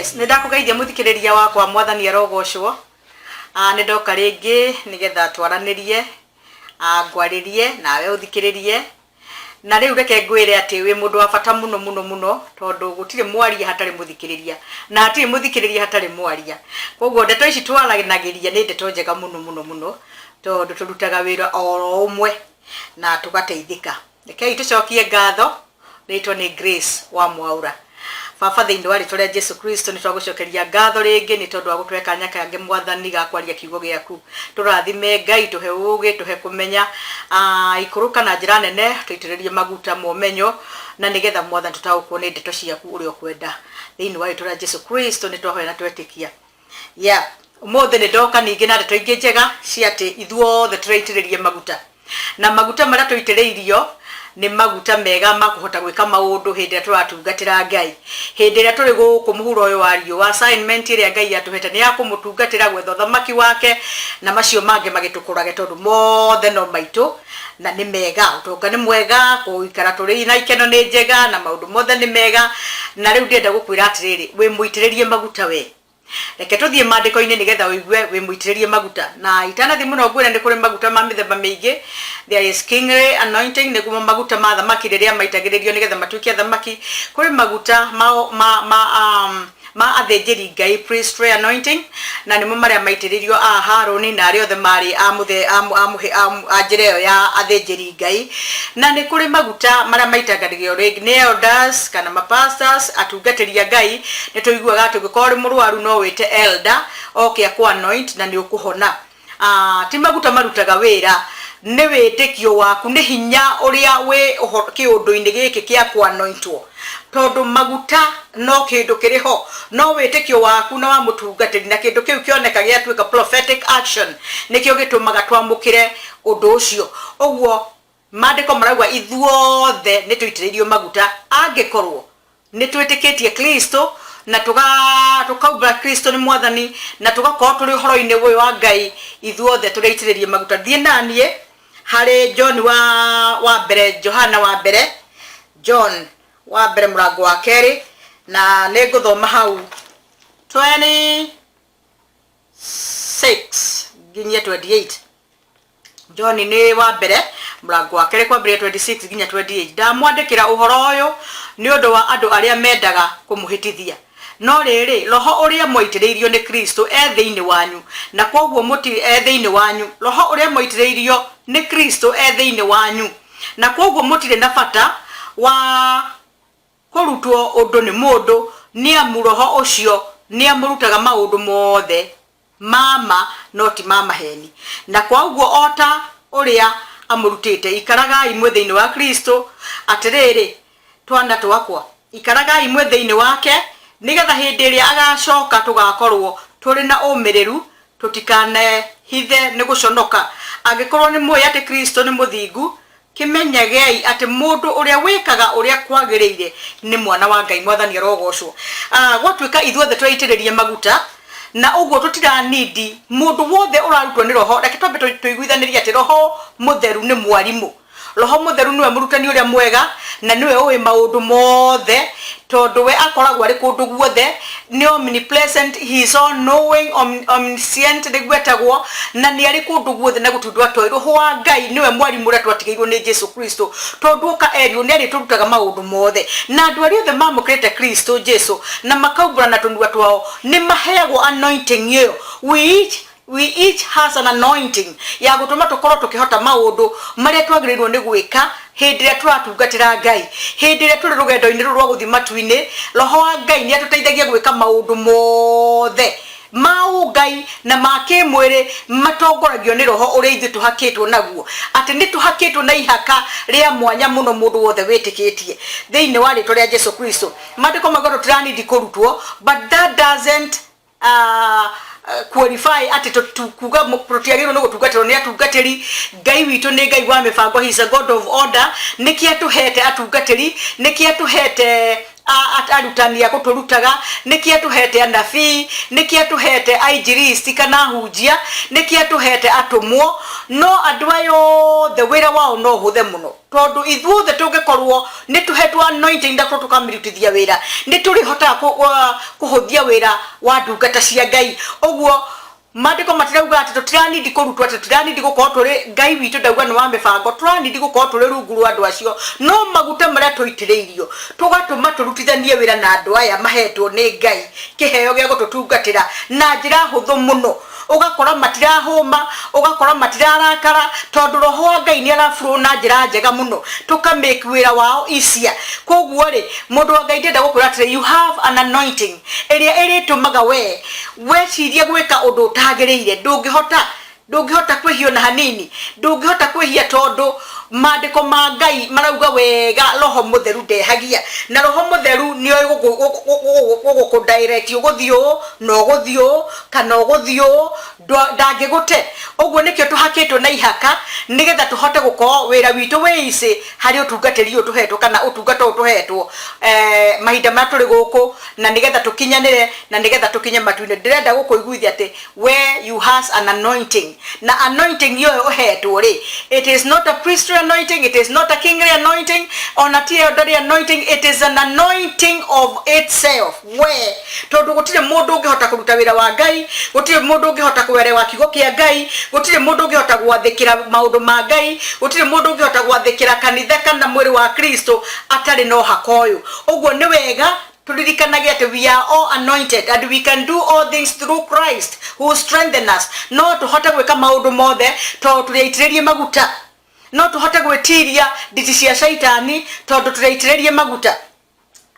Yes, nĩ ndakũgeithia mũthikĩrĩria wakwa, Mwathani arogocwo. Nĩ ndoka rĩngĩ nĩgetha twaranĩrie, ngwarĩrie nawe ũthikĩrĩrie. Na rĩu reke ngwĩre atĩ wĩ mũndũ wa bata mũno mũno mũno, tondũ gũtirĩ mwaria hatarĩ mũthikĩrĩria, na hatirĩ mũthikĩrĩria hatarĩ mwaria. Koguo ndeto ici twaranagĩria nĩ ndeto njega mũno mũno mũno, tondũ tũrutaga wĩra oro ũmwe na tũgateithĩka. Rekei tũcokie ngatho. Rĩtwa nĩ Grace wa Mwaura. Baba, thĩinĩ wa rĩtwa rĩa Jesu Kristo, nĩ twagũcokeria ngatho rĩngĩ nĩ tondũ wa gũtũhe kanya kangĩ, Mwathani, ga kwaria kiugo gĩaku. Tũrathime, Ngai, tũhe ũũgĩ, tũhe kũmenya, ikũrũka na njĩra nene, tũitĩrĩrie maguta ma ũmenyo, na nĩgetha, Mwathani, tũtaũkwo nĩ ndeto ciaku ũrĩa ũkwenda. Thĩinĩ wa rĩtwa rĩa Jesu Kristo nĩ twahoya na twetĩkia. Yeah. Ũmũthĩ nĩ ndoka ningĩ na ndeto ingĩ njega cia atĩ ithuothe tũraitĩrĩrie maguta. Na maguta marĩa tũitĩrĩirio nĩ maguta mega ma kũhota gwĩka maũndũ hĩndĩ ĩrĩa tũratungatĩra Ngai. Hĩndĩ ĩrĩa tũrĩ gũkũ mũhuro ũyũ wa riũa, assignment ĩrĩa Ngai atũhete nĩ ya kũmũtungatĩra, gwetha ũthamaki wake, na macio mangĩ magĩtũkũrage tondũ mothe no maitũ na nĩ mega. Ũtonga nĩ mwega, gũikara tũrĩ na ikeno nĩ njega, na maũndũ mothe nĩ mega. Na rĩu ndĩrenda gũkwĩra atĩrĩrĩ, wĩ mũitĩrĩrie maguta we. Reke tũthiĩ maandĩko-inĩ nĩgetha ũigue wĩ mũitĩrĩrie maguta. Na itanathiĩ mũno ngwĩre nĩ kũrĩ maguta ma mĩthemba mĩingĩ. There is kingly anointing, nĩguo maguta ma athamaki rĩrĩa maitagĩrĩrio nĩgetha matuĩke athamaki. Kũrĩ maguta ma, ma, ma, ma athĩnjĩri Ngai, priestly anointing, na nĩmo marĩa maitĩrĩirio a Harũni na arĩa othe marĩ a mũthe, a, a, a, a njĩra ĩyo ya athĩnjĩri Ngai. Na nĩ kũrĩ maguta marĩa maitagĩrĩrio rĩngĩ nĩ elders kana ma pastors, atungatĩri a Ngai. Nĩ tũiguaga atĩ ũngĩkorwo ũrĩ mũrwaru no wĩte elder oke akũ anoint na nĩ ũkũhona. Ti maguta marutaga wĩra, nĩ wĩtĩkio waku, nĩ hinya ũrĩa wĩ kĩũndũ-inĩ gĩkĩ kĩa kũ anointwo. Tondũ maguta no kĩndũ kĩrĩ ho, no wĩtĩkio waku na wa mũtungatĩri na kĩndũ kĩu kĩoneka gĩatuĩka prophetic action, nĩkĩo gĩtũmaga twamũkĩre ũndũ ũcio. Ũguo Maandĩko marauga ithuothe nĩ tũitĩrĩirio maguta angĩkorwo nĩ twĩtĩkĩtie Kristo na tũkaumbũra Kristo nĩ Mwathani na tũgakorwo tũrĩ ũhoro-inĩ ũyũ wa Ngai, ithuothe tũrĩ aitĩrĩrie maguta. Thiĩ naniĩ harĩ John wa mbere, Johana wa mbere, John wa mbere mũrango wa kerĩ, na nĩ ngũthoma hau 26 nginyie 28. John nĩ wa mbere mũrango wa kerĩ kwambĩrĩria 26 nginya 28. Ndamwandĩkĩra ũhoro ũyũ nĩ ũndũ wa andũ arĩa mendaga kũmũhĩtithia. No rĩrĩ, Roho ũrĩa mwaitĩrĩirio nĩ Kristo e thĩinĩ wanyu, na kwoguo mũtirĩ e thĩinĩ wanyu, Roho ũrĩa mwaitĩrĩirio nĩ Kristo e thĩinĩ wanyu, na kwoguo mũtirĩ na bata wa kũrutwo ũndũ nĩ mũndũ, nĩ amu Roho ũcio nĩamũrutaga maũndũ mothe ma ma no ti ma maheeni. Na kwa ũguo o ta ũrĩa amũrutĩte, ikaragai mwĩ thĩinĩ wa Kristo. Atĩrĩrĩ, twana twakwa, ikaragai mwĩ thĩinĩ wake, nĩ getha hĩndĩ ĩrĩa agacoka tũgakorũo tũrĩ na ũmĩrĩru, tũtikanehithe nĩ gũconoka. Angĩkorũo nĩmũũĩ atĩ Kristo nĩ mũthingu, Kĩmenyagei atĩ mũndũ ũrĩa wĩkaga ũrĩa kwagĩrĩire nĩ mwana wa Ngai. Mwathani arogocwo. Gwatuĩka ithuothe tweitĩrĩrie maguta, na ũguo tũtiranindi mũndũ wothe ũrarutwo nĩ Roho. Reke twambe tũiguithanĩrie atĩ Roho Mũtheru nĩ mwarimũ. Roho Mũtheru nĩwe mũrutani ũrĩa mwega, na nĩwe ũĩ maũndũ mothe, tondũ we akoragwo arĩ kũndũ guothe, nĩ omnipresent, he is all knowing, omniscient nĩguo etagwo, na nĩ arĩ kũndũ guothe na gũtirĩ ũndũ atoĩ. Roho wa Ngai nĩwe mwarimũ ũrĩa twatigĩirwo nĩ Jesu Kristo, tondũ oka erirwo nĩ arĩtũrutaga maũndũ mothe. Na andũ arĩa othe mamũkĩrĩte Kristo Jesu na makaumbũra na tũnua twao nĩ maheagwo anointing ĩyo. We each has an anointing ya gũtũma tũkorwo tũkĩhota maũndũ marĩa twagĩrĩirwo nĩ gwĩka hĩndĩ ĩrĩa tũratungatĩra Ngai. Hĩndĩ ĩrĩa tũrĩ rũgendo-inĩ rũrũ rwa gũthiĩ matu-inĩ, Roho wa Ngai nĩ atũteithagia gwĩka maũndũ mothe ma ũngai na ma kĩmwĩrĩ matongoragio nĩ Roho ũrĩa ithuĩ tũhakĩtwo naguo. Atĩ nĩ tũhakĩtwo na ihaka rĩa mwanya mũno mũndũ wothe wĩtĩkĩtie thĩinĩ wa rĩtwa rĩa Jesu Kristo. Maandĩko mauga tũtiranindi kũrutwo, but that doesn't qualify atĩ kuga tũtiagĩrĩirwo nĩ gũtungatĩrwo nĩ atungatĩri. Ngai witũ nĩ Ngai wa mĩbango, he is a God of order. Nĩkĩo atũhete atungatĩri, nĩkĩo atũhete. Arutani a gũtũrutaga, nĩkĩ atũhete anabii, nĩkĩ atũhete ainjiristi kana ahunjia, nĩkĩ atũhete atũmwo? No andũ aya othe wĩra wao no ũhũthe mũno, tondũ ithuothe tũngĩkorwo nĩ tũhetwo anointing na tũkamĩrutithia wĩra, nĩ tũrĩhotaga kũhũthia wĩra wa ndungata cia Ngai. Ũguo Maandĩko matirauga atĩ tũtiranindi kũrutwo, atĩ tũtiranindi gũkorwo tũrĩ, Ngai witũ ndauga nĩ wa mĩbango, tũranindi gũkorwo tũrĩ rungu rwa andũ acio, no maguta marĩa tũitĩrĩirio tũgatũma tũrutithanie wĩra na andũ aya mahetwo nĩ Ngai kĩheo gĩa gũtũtungatĩra na njĩra hũthũ mũno. Ũgakora matirahũma, ũgakora matirarakara, tondũ Roho wa Ngai nĩ ara flow na njĩra njega mũno, tũka make wĩra wao easier. Koguo rĩ, mũndũ wa Ngai ndĩrenda gũkwĩra atĩrĩ, you have an anointing ĩrĩa ĩrĩtũmaga we Weciria gwĩka ũndũ ũtagĩrĩire, ndũngĩhota, ndũngĩhota kwĩhia ona hanini. Ndũngĩhota kwĩhia tondũ maandĩko ma Ngai marauga wega Roho Mũtheru ndehagia. Na Roho Mũtheru nĩoĩ gũgũkũ direct ũgũthiĩ ũũ na ũgũthiĩ ũũ kana ũgũthiĩ ũũ, ndangĩgũte. Ũguo nĩkĩo tũhakĩtwo na ihaka nĩgetha tũhote gũkorwo wĩra witũ wĩ easy harĩ ũtungatĩri ũyũ tũhetwo kana ũtungata ũyũ tũhetwo mahinda marĩa tũrĩ gũkũ, na nĩgetha tũkinyanĩre na nĩgetha tũkinye matu-inĩ. Ndĩrenda gũkũiguithia atĩ we you has an anointing, na anointing ĩyo ũhetwo rĩ, it is not a priestly anointing, it is not a kingly anointing, ona ti elderly anointing, it is an anointing of itself. We tondũ gũtirĩ mũndũ ũngĩhota kũruta wĩra wa Ngai, gũtirĩ mũndũ ũngĩhota kũerewa kiugo kĩa Ngai, gũtirĩ mũndũ ũngĩhota gwathĩkĩra maũndũ ma Ngai, gũtirĩ mũndũ ũngĩhota gwathĩkĩra kanitha kana mwĩrĩ wa Kristo atarĩ na ũhaka ũyũ. Ũguo nĩ wega tũririkanage atĩ we are all anointed and we can do all things through Christ who strengthen us. No tũhote gwĩka maũndũ mothe tondũ tũrĩ aitĩrĩrie maguta. No tũhote gwĩtiria nditi cia Shaitani tondũ tũrĩ aitĩrĩrie maguta.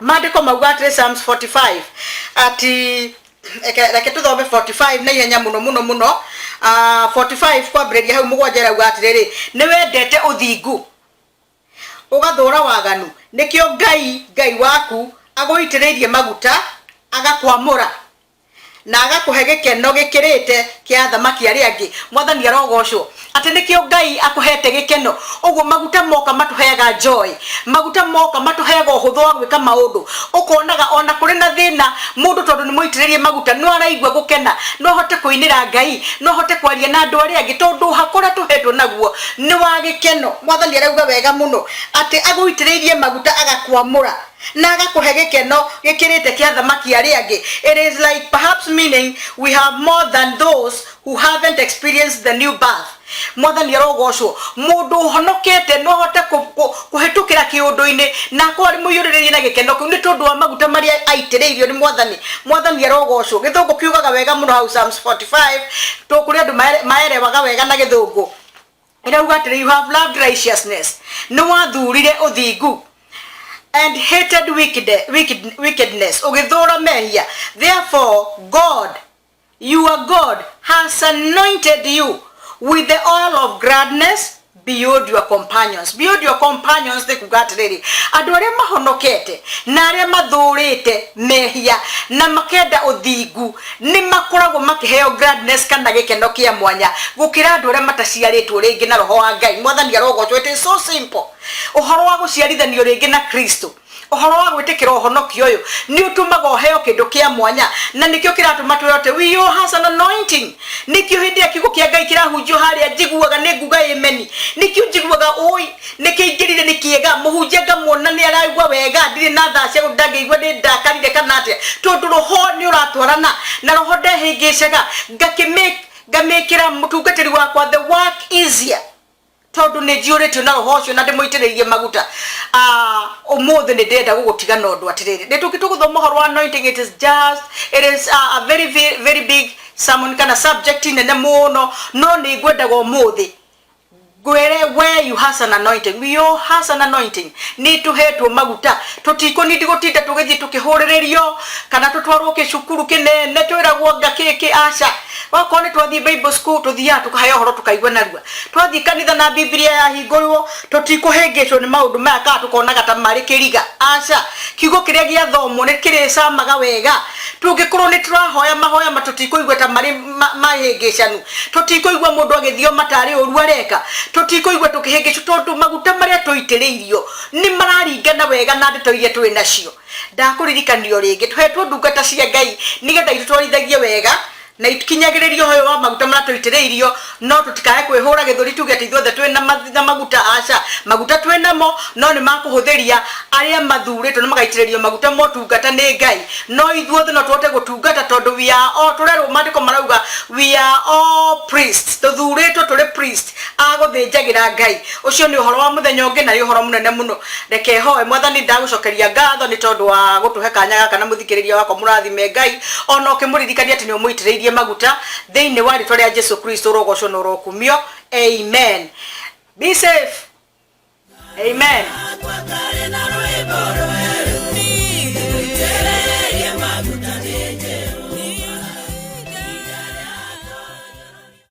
Maandĩko mauga atĩrĩ, Psalms 45, ati reke tũthome 45 na ihenya mũno mũno mũno. 45 kwambĩrĩria hau 7 ĩrauga atĩrĩrĩ, nĩ wendete ũthingu ũgathũra waganu, nĩkĩo Ngai, Ngai waku, agũitĩrĩirie maguta, agakwamũra, na agakũhe gĩkeno gĩkĩrĩte kĩa athamaki arĩa angĩ. Mwathani arogocwo. Atĩ nĩkĩo Ngai akũhete gĩkeno. Ũguo maguta moka matũheaga joy, maguta moka matũheaga ũhũthũ wa gwĩka maũndũ. Ũkonaga ona kũrĩ na thĩna, mũndũ tondũ nĩ mũitĩrĩrie maguta no araigua gũkena, no ahote kũinĩra Ngai, no ahote kwaria na andũ arĩa angĩ, tondũ ũhaka ũrĩa tũhetwo naguo nĩ wa gĩkeno. Mwathani arauga wega mũno atĩ agũitĩrĩirie maguta agakwamũra na agakũhe gĩkeno gĩkĩrĩte kĩa athamaki arĩa angĩ. It is like perhaps meaning we have more than those who haven't experienced the new birth. Mwathani arogocwo. Mũndũ ũhonokete no ahote kũhĩtũkĩra kĩũndũ-inĩ na akorwo arĩ mũiyũrĩrĩrie na gĩkeno kĩu nĩ tondũ wa maguta marĩa aitĩrĩirio nĩ Mwathani. Mwathani arogocwo. Gĩthũngũ kiugaga wega mũno hau Psalms 45, tũkũrĩ andũ maerewaga wega na gĩthũngũ. Ĩrauga atĩrĩ, you have loved righteousness, nĩ wathurire ũthingu, and hated wickedness, ũgĩthũra mehia. Therefore God your God has anointed you with the oil of gladness beyond your companions. Beyond your companions nĩ kuga atĩrĩrĩ, andũ arĩa mahonokete na arĩa mathũrĩte mehia na makenda ũthingu nĩ makoragwo makĩheo gladness kana gĩkeno kĩa mwanya gũkĩra andũ arĩa mataciarĩtwo rĩngĩ na Roho wa Ngai. Mwathani arogocwo. It is so simple. Ũhoro wa gũciarithanio rĩngĩ na Kristo, ũhoro wa gwĩtĩkĩra ũhonokio ũyũ nĩ ũtũmaga ũheo kĩndũ kĩa mwanya, na nĩkĩo kĩratũma twĩrwo atĩ we all has an anointing. Nĩkĩo hĩndĩ ĩrĩa kiugo kĩa Ngai kĩrahunjio harĩa njiguaga nĩ nguga amen, nĩkĩo njiguaga ũi nĩkĩingĩrire nĩ kĩega, mũhunjia ngamuona nĩ araigua wega, ndirĩ na thaa cia gũtinda ngĩigua nĩ ndakarire kana atĩa, tondũ roho nĩ ũratwarana na roho ndehĩngĩcaga, ngamĩkĩra mũtungatĩri wakwa the work easier, tondũ nĩ njiyũrĩtio na roho ũcio na ndĩmũitĩrĩirie maguta. Ũmũthĩ nĩ ndĩrenda gũgũtiga na ũndũ atĩrĩrĩ, nĩ tũkĩ tũgũthoma ũhoro wa anointing. It is just, it is a very, very, very big sermon kana subject nene mũno, no nĩ ngwendaga ũmũthĩ ngwĩre we you has an anointing, we all has an anointing. Nĩ tũhetwo maguta, tũtikũnindi gũtinda tũgĩthiĩ tũkĩhũrĩrĩrio kana tũtwarwo kĩcukuru kĩnene twĩragwo nga kĩkĩ, aca. Wakorwo nĩ twathiĩ Bible school, tũthiaga tũkaheo ũhoro tũkaigua narua. Twathiĩ kanitha na Bibilia yahingũrwo, tũtikũhĩngĩcwo nĩ maũndũ maya kana tũkonaga ta marĩ kĩriga, aca. Kiugo kĩrĩa gĩathomwo nĩ kĩrĩcamaga wega. Tũngĩkorwo nĩ tũrahoya mahoya ma tũtikũigua ta marĩ mahĩngĩcanu, tũtikũigua mũndũ agĩthioma tarĩ ũru areka, Tũtikũigua tũkĩhĩngĩcwo tondũ maguta marĩa tũitĩrĩirio nĩ mararingana wega na ndeto iria twĩ nacio. Ndakũririkania o rĩngĩ, tũhetwo ndungata cia Ngai nĩgetha itũtwarithagie wega na itukinyagĩrĩrie ũhoro wa maguta marĩa tũitĩrĩirio, no tũtikae kwĩhũra gĩthũri tuge atĩ ithuothe twĩ na maguta. Aca, maguta twĩ namo no nĩ makũhũthĩria arĩa mathurĩtwo na magaitĩrĩrio maguta motungata nĩ Ngai. No ithuothe no tũhote gũtungata tondũ we are all, tũrerwo maandĩko marauga we are all priests, tũthurĩtwo tũrĩ priest a gũthĩnjagĩra Ngai. Ũcio nĩ ũhoro wa mũthenya ũngĩ na nĩ ũhoro mũnene mũno. Reke hoe. Mwathani, ndagũcokeria ngatho nĩ tondũ wa gũtũhe kanya gaka na mũthikĩrĩria wakwa mũrathime Ngai, ona ũkĩmũririkania atĩ nĩ ũmũitĩrĩirie maguta thĩinĩ wa rĩtwa rĩa Jesu Kristo, ũrogocwo na ũrokumio. Amen. Be safe. Amen. Gwakarĩ na rwĩmbo.